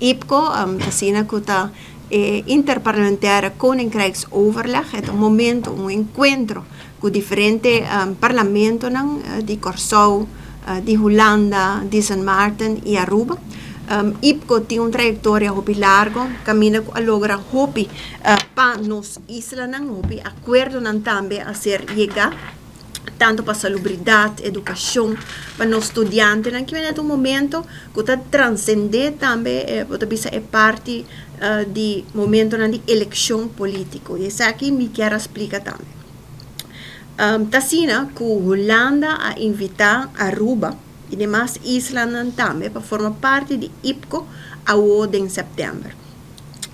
IPKO, asina ku ta e Interparlementaire Koninkrijksoverleg, e ta un momento, un enkuentro ku diferente parlamentonan di Kòrsou, di Hulanda, di Sint Maarten i Aruba. IPKO tin un trayektoria hopi largu, kaminda ku a logra hopi pa nos islanan, hopi akuerdonan tambe a ser yegá, tantu pa salubridat, edukashon, pa nos studiantenan. Kimen e ta un momento ku ta transendé tambe, bo ta bisa, e parti di momentonan di elekshon polítiko. I esaki mi kier a splika tambe. Ta asina ku Hulanda a invitá Aruba i demas islanan tambe pa forma parti di IPKO awo den sèptèmber.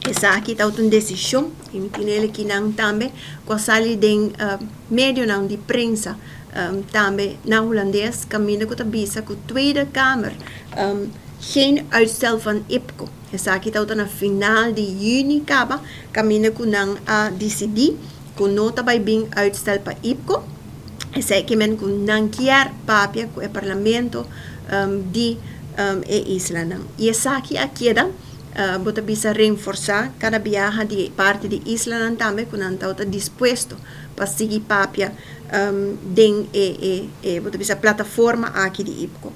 Esaki ta un desishon i mi tin el akinan tambe ku a sali den medionan di prensa tambe na hulandes kaminda ku ta bisa ku Tweede Kamer geen uitstel van IPKO. Esaki ta na final di yüni kaba kaminda ku nan a disidí ku no ta bai bin uitstel pa IPKO. Esei ke men ku nan kier papia ku e parlamento di e islanan. I esaki a keda, bo ta bisa, reforsá kada biaha di parti di islanan tambe ku nan ta dispuesto pa sigui papia den e, bo ta bisa, plataforma aki di IPKO.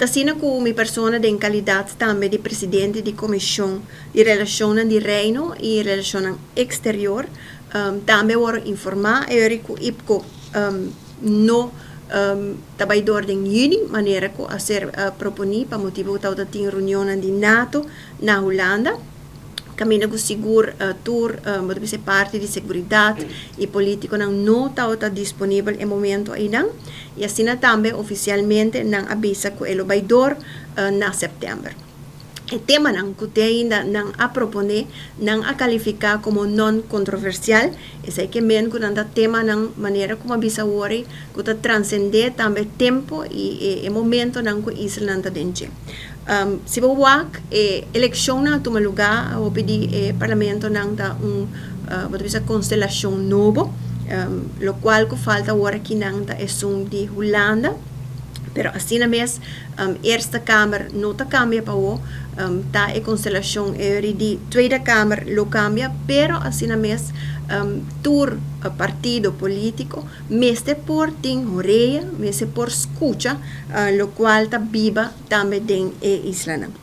Ta asina ku mi persona den kalidat tambe di presidente di Komishon di Relashonnan di Reino i Relashonnan Eksterior tambe a wòrdu informá e ku IPKO no ta bai dor den yüni manera ku a ser proponí, pa motibu ku tabata tin reunionnan di NATO na Hulanda kaminda ku sigur tur, bo ta bisa, parti di seguridat i polítikonan no tabata disponibel e momento einan. I asina tambe ofisialmente nan a bisa ku e lo bai dor na sèptèmber. E temanan ku te ainda nan a proponé, nan a kalifiká komo non kontroversial. Esei ke men ku nan ta temanan, manera ku a bisa awor, ku ta transendé tambe tempu i e momentonan ku islanan ta den dje. Si bo wak e elekshonnan a tuma lugá, hopi di e parlamentonan ta un, bo ta bisa, konstelashon nobo, lokual ku falta awor akinan ta esun di Hulanda, pero asina mes Eerste Kamer no ta kambia pa awor, ta e konstelashon eri di Tweede Kamer lo kambia, pero asina mes tur partido polítiko mester por tin horea, mester por skucha lokual ta biba tambe den e islanan.